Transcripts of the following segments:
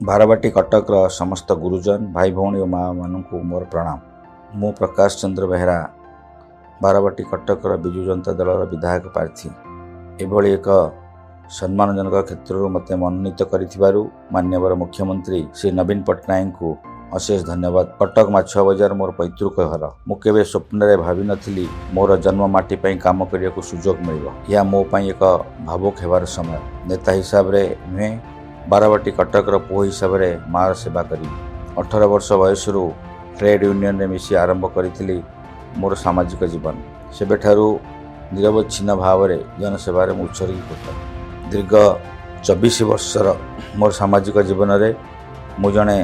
ବାରବାଟୀ କଟକର ସମସ୍ତ ଗୁରୁଜନ, ଭାଇ ଭଉଣୀ ଓ ମାଆମାନଙ୍କୁ ମୋର ପ୍ରଣାମ। ମୁଁ ପ୍ରକାଶ ଚନ୍ଦ୍ର ବେହେରା, ବାରବାଟୀ କଟକର ବିଜୁ ଜନତା ଦଳର ବିଧାୟକ ପ୍ରାର୍ଥୀ। ଏଭଳି ଏକ ସମ୍ମାନଜନକ କ୍ଷେତ୍ରରୁ ମୋତେ ମନୋନୀତ କରିଥିବାରୁ ମାନ୍ୟବର ମୁଖ୍ୟମନ୍ତ୍ରୀ ଶ୍ରୀ ନବୀନ ପଟ୍ଟନାୟକଙ୍କୁ ଅଶେଷ ଧନ୍ୟବାଦ। କଟକ ମାଛୁଆ ବଜାର ମୋର ପୈତୃକ ଘର। ମୁଁ କେବେ ସ୍ୱପ୍ନରେ ଭାବିନଥିଲି ମୋର ଜନ୍ମ ମାଟି ପାଇଁ କାମ କରିବାକୁ ସୁଯୋଗ ମିଳିବ। ଏହା ମୋ ପାଇଁ ଏକ ଭାବୁକ ହେବାର ସମୟ। ନେତା ହିସାବରେ ନୁହେଁ, ବାରବାଟୀ କଟକର ପୁଅ ହିସାବରେ ମାଆର ସେବା କରିବି। 18 ବର୍ଷ ବୟସରୁ ଟ୍ରେଡ୍ ୟୁନିୟନରେ ମିଶି ଆରମ୍ଭ କରିଥିଲି ମୋର ସାମାଜିକ ଜୀବନ। ସେବେଠାରୁ ନିରବଚ୍ଛିନ୍ନ ଭାବରେ ଜନସେବାରେ ମୁଁ ଉତ୍ସର୍ଗୀକୃତ। ଦୀର୍ଘ 24 ବର୍ଷର ମୋର ସାମାଜିକ ଜୀବନରେ ମୁଁ ଜଣେ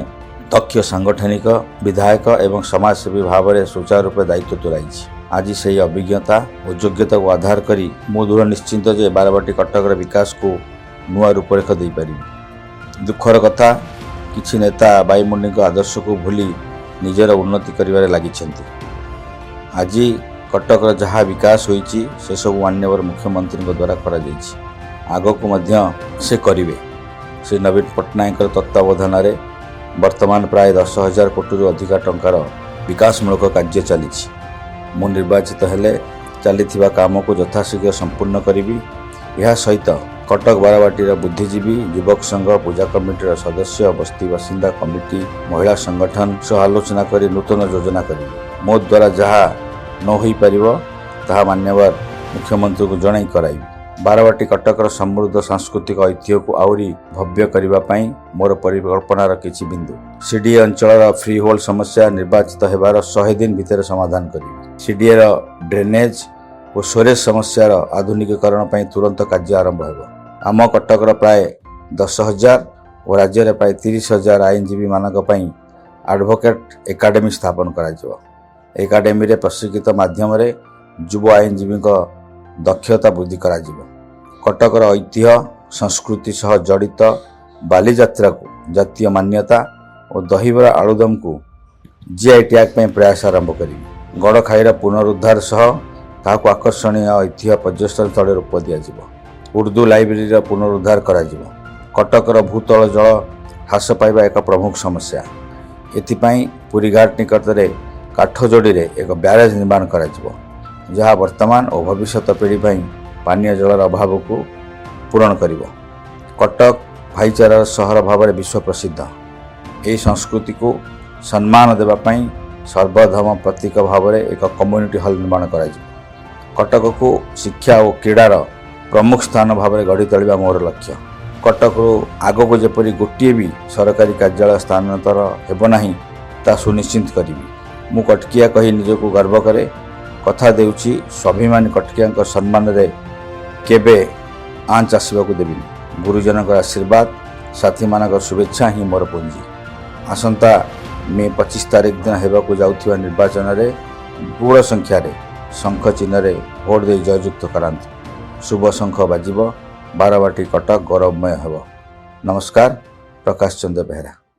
ଦକ୍ଷ ସାଂଗଠନିକ, ବିଧାୟକ ଏବଂ ସମାଜସେବୀ ଭାବରେ ସୁଚାରୁ ରୂପେ ଦାୟିତ୍ୱ ତୁଲାଇଛି। ଆଜି ସେହି ଅଭିଜ୍ଞତା ଓ ଯୋଗ୍ୟତାକୁ ଆଧାର କରି ମୁଁ ଦୃଢ଼ ନିଶ୍ଚିତ ଯେ ବାରବାଟୀ କଟକର ବିକାଶକୁ ନୂଆ ରୂପରେଖ ଦେଇପାରିବି। ଦୁଃଖର କଥା, କିଛି ନେତା ବାଇମୁଣ୍ଡିଙ୍କ ଆଦର୍ଶକୁ ଭୁଲି ନିଜର ଉନ୍ନତି କରିବାରେ ଲାଗିଛନ୍ତି। ଆଜି କଟକର ଯାହା ବିକାଶ ହୋଇଛି, ସେସବୁ ମାନ୍ୟବର ମୁଖ୍ୟମନ୍ତ୍ରୀଙ୍କ ଦ୍ୱାରା କରାଯାଇଛି। ଆଗକୁ ମଧ୍ୟ ସେ କରିବେ। ଶ୍ରୀ ନବୀନ ପଟ୍ଟନାୟକଙ୍କର ତତ୍ତ୍ୱାବଧାନରେ ବର୍ତ୍ତମାନ ପ୍ରାୟ 10,000 କୋଟିରୁ ଅଧିକା ଟଙ୍କାର ବିକାଶମୂଳକ କାର୍ଯ୍ୟ ଚାଲିଛି। ମୁଁ ନିର୍ବାଚିତ ହେଲେ ଚାଲିଥିବା କାମକୁ ଯଥାଶୀଘ୍ର ସମ୍ପୂର୍ଣ୍ଣ କରିବି। ଏହା ସହିତ କଟକ ବାରବାଟୀର ବୁଦ୍ଧିଜୀବୀ, ଯୁବକ ସଂଘ, ପୂଜା କମିଟିର ସଦସ୍ୟ, ବସ୍ତି ବାସିନ୍ଦା କମିଟି, ମହିଳା ସଂଗଠନ ସହ ଆଲୋଚନା କରି ନୂତନ ଯୋଜନା କରିବି। ମୋ ଦ୍ୱାରା ଯାହା ନ ହୋଇପାରିବ, ତାହା ମାନ୍ୟବର ମୁଖ୍ୟମନ୍ତ୍ରୀଙ୍କୁ ଜଣାଇ କରାଇବି। ବାରବାଟୀ କଟକର ସମୃଦ୍ଧ ସାଂସ୍କୃତିକ ଐତିହ୍ୟକୁ ଆହୁରି ଭବ୍ୟ କରିବା ପାଇଁ ମୋର ପରିକଳ୍ପନାର କିଛି ବିନ୍ଦୁ। ସିଡିଏ ଅଞ୍ଚଳର ଫ୍ରି ହୋଲ୍ଡ ସମସ୍ୟା ନିର୍ବାଚିତ ହେବାର 100 ଦିନ ଭିତରେ ସମାଧାନ କରିବି। ସିଡିଏର ଡ୍ରେନେଜ୍ ଓ ସ୍ୱେରେଜ ସମସ୍ୟାର ଆଧୁନିକୀକରଣ ପାଇଁ ତୁରନ୍ତ କାର୍ଯ୍ୟ ଆରମ୍ଭ ହେବ। ଆମ କଟକର ପ୍ରାୟ 10,000 ଓ ରାଜ୍ୟରେ ପ୍ରାୟ 30,000 ଆଇନଜୀବୀମାନଙ୍କ ପାଇଁ ଆଡ଼ଭୋକେଟ୍ ଏକାଡେମୀ ସ୍ଥାପନ କରାଯିବ। ଏକାଡେମୀରେ ପ୍ରଶିକ୍ଷିତ ମାଧ୍ୟମରେ ଯୁବ ଆଇନଜୀବୀଙ୍କ ଦକ୍ଷତା ବୃଦ୍ଧି କରାଯିବ। କଟକର ଐତିହ୍ୟ ସଂସ୍କୃତି ସହ ଜଡ଼ିତ ବାଲିଯାତ୍ରାକୁ ଜାତୀୟ ମାନ୍ୟତା ଓ ଦହିବରା ଆଳୁଦମକୁ ଜିଆଇ ଟ୍ୟାଗ୍ ପାଇଁ ପ୍ରୟାସ ଆରମ୍ଭ କରିବି। ଗଡ଼ଖାଇର ପୁନରୁଦ୍ଧାର ସହ ତାହାକୁ ଆକର୍ଷଣୀୟ ଐତିହ୍ୟ ପର୍ଯ୍ୟଟନ ସ୍ଥଳୀ ରୂପ ଦିଆଯିବ। ଉର୍ଦ୍ଦୁ ଲାଇବ୍ରେରୀର ପୁନରୁଦ୍ଧାର କରାଯିବ। କଟକର ଭୂତଳ ଜଳ ହ୍ରାସ ପାଇବା ଏକ ପ୍ରମୁଖ ସମସ୍ୟା। ଏଥିପାଇଁ ପୁରୀଘାଟ ନିକଟରେ କାଠଯୋଡ଼ିରେ ଏକ ବ୍ୟାରେଜ ନିର୍ମାଣ କରାଯିବ, ଯାହା ବର୍ତ୍ତମାନ ଓ ଭବିଷ୍ୟତ ପିଢ଼ି ପାଇଁ ପାନୀୟ ଜଳର ଅଭାବକୁ ପୂରଣ କରିବ। କଟକ ଭାଇଚାରାର ସହର ଭାବରେ ବିଶ୍ୱ ପ୍ରସିଦ୍ଧ। ଏହି ସଂସ୍କୃତିକୁ ସମ୍ମାନ ଦେବା ପାଇଁ ସର୍ବଧର୍ମ ପ୍ରତୀକ ଭାବରେ ଏକ କମ୍ୟୁନିଟି ହଲ୍ ନିର୍ମାଣ କରାଯିବ। କଟକକୁ ଶିକ୍ଷା ଓ କ୍ରୀଡ଼ାର ପ୍ରମୁଖ ସ୍ଥାନ ଭାବରେ ଗଢ଼ି ତୋଳିବା ମୋର ଲକ୍ଷ୍ୟ। କଟକରୁ ଆଗକୁ ଯେପରି ଗୋଟିଏ ବି ସରକାରୀ କାର୍ଯ୍ୟାଳୟ ସ୍ଥାନାନ୍ତର ହେବ ନାହିଁ, ତାହା ସୁନିଶ୍ଚିତ କରିବି। ମୁଁ କଟକିଆ କହି ନିଜକୁ ଗର୍ବ କରେ। କଥା ଦେଉଛି, ସ୍ୱାଭିମାନୀ କଟକିଆଙ୍କ ସମ୍ମାନରେ କେବେ ଆଞ୍ଚ ଆସିବାକୁ ଦେବିନି। ଗୁରୁଜନଙ୍କର ଆଶୀର୍ବାଦ, ସାଥୀମାନଙ୍କ ଶୁଭେଚ୍ଛା ହିଁ ମୋର ପୁଞ୍ଜି। ଆସନ୍ତା ମେ 25 ତାରିଖ ଦିନ ହେବାକୁ ଯାଉଥିବା ନିର୍ବାଚନରେ ବିପୁଳ ସଂଖ୍ୟାରେ ଶଙ୍ଖ ଚିହ୍ନରେ ଭୋଟ ଦେଇ ଜୟଯୁକ୍ତ କରାନ୍ତୁ। ଶୁଭ ଶଙ୍ଖ ବାଜିବ, ବାରବାଟୀ କଟକ ଗୌରବମୟ ହେବ। ନମସ୍କାର। ପ୍ରକାଶ ଚନ୍ଦ୍ର ବେହେରା।